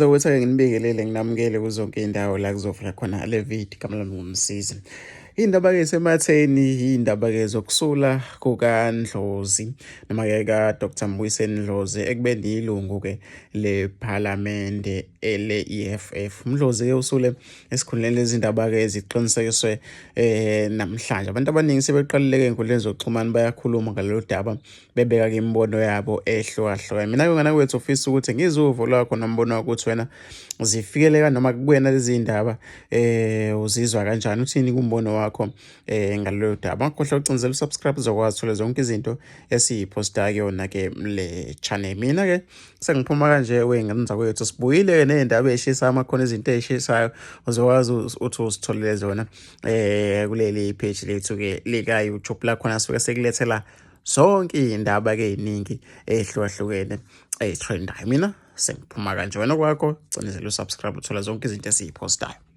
Zokuthi-ke nginibingelele nginamukele kuzonke iy'ndawo la kuzofika khona le video. Igama lami nguMsizi. Iy'ndaba-ke sematheni, iy'ndaba-ke zokusula kukaNdlozi noma-ke ka-Dr Mbuyiseni Ndlozi ekubeni yilungu-ke lephalamende ele-EFF. UMdlozi-ke usule esikhundleni lezi ndaba-ke ziqinisekiswe namhlanje. Abantu abaningi sebeqalile-ke ey'nkundleni zokuxhumana bayakhuluma ngalolu daba bebeka-ke imibono yabo ehlukahlukene. Mina-ke ngana kwethu ufisa ukuthi ngizwe uvo lwakho nombono wakho ukuthi wena zifikeleka noma kuwena lezi ndaba uzizwa kanjani, uthini kumbono wakho ngalolu daba. Ungakhohlwa ukucinzela usubscribe uzokwazi uthola zonke izinto esiyiphosta kuyona-ke le channel. Mina-ke sengiphuma kanje wey'ngane zakwethu, sibuyile-ke ney'ndaba ey'shisayo, uma kukhona izinto ey'shisayo uzokwazi ukuthi uzitholele zona kuleli page lethu-ke lika-YouTube la khona sisuke sekulethela zonke iy'ndaba-ke ey'ningi ey'hlukahlukene ey'threndayo. Mina sengiphuma kanje, wena kwakho cinezela usubscribe uthola zonke izinto esiy'phostayo.